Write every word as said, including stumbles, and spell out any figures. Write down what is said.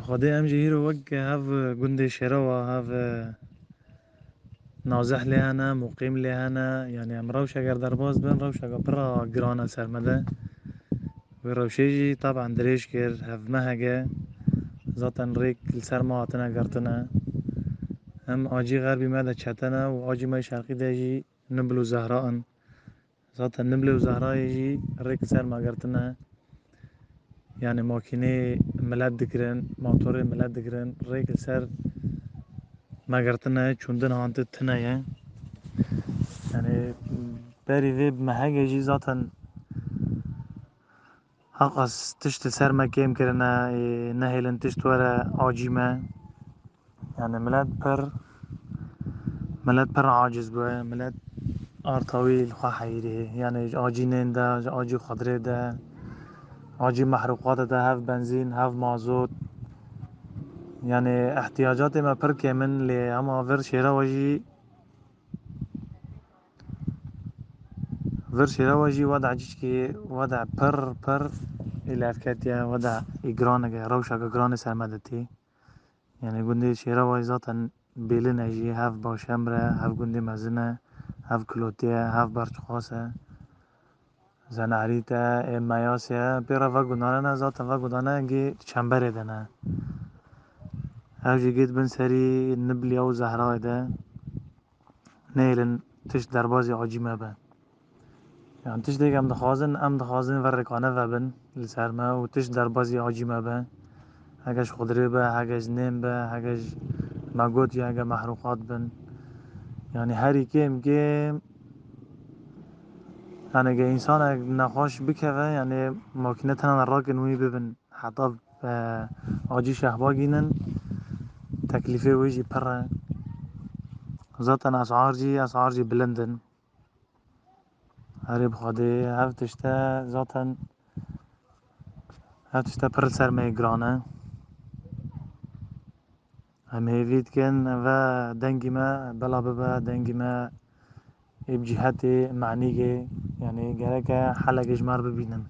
Xwedê em jî hîro wek hev gundê Şêrewa, hev nazih lê hene, muqîm lê hene. Yanî em rewşeke derbas bin, rewşeke pir a giran e ser me de. Wê rewşê jî taban dirêj kir, hev mehek e. Zaten rêk li ser me hatine girtine. Em acî xerbî me de çetene û acî me şerqî de jî Nibl û Zehra in. Zaten Niblê û Zehrayê jî rêk li ser me girtine. Yanî makînê milet digirin, motorê milet digirin, rêk li ser me girtine, çûndin hantin tune ye. Yanî berî vê mehekê jî zaten heqas tişt li ser me kêm kirine, ê, nehêlin tişt were acî me. Yanî milet pir, milet pir aciz bûye, milet artawî li xwe heyirê. Yanî ji acî nên de, ji acî xwedrê de, acî mehrûqatê de, hev benzîn, hev mazot. Yanî ihtiyacatê me pir kêm in, lê hema vir Şêrewa jî, vir Şêrewa jî weda cîçkî, weda pir, pir îlevketiye, weda îgraneke, rewşeke giranê ser me de tê. Yanî gundê Şêrewa zaten bêlin e jî, hev Başemre, hev gundê mezin e, hev Kilotî ye, hev Berçxas e, Zenarît e, ê Meyasê ye. Pê re ve gundane ne, zaten ve gundane gê çemberê de ne. Ev jî gê bin serî Nibliya û Zehrayê de. Nêlin tişt derbazî acî me be. Yan tiştêk em dixwazin, em dixwazin ve rêkane vebin li ser me û tişt derbazî acî me be. Hege ji xwedrê be, hege ji nên be, hege ji me got ya hege mehrûqat bin. Yanî herî kêm kêm, yanî ge însanek nexweş bikeve, yanî makîne tena rakin wî bibin. Heta, e, acî şehba gînin, teklîfê wê jî pir e. Zaten esar jî, esar jî bilind in. Erê bi Xwedê, hev tişte zaten, hev tişte pir li ser me yê giran e. Em hêvî dikin ve dengî me bela bibe, dengî me ê bi cîhetê manîgê, yanî gereke helekê ji me re bibînin.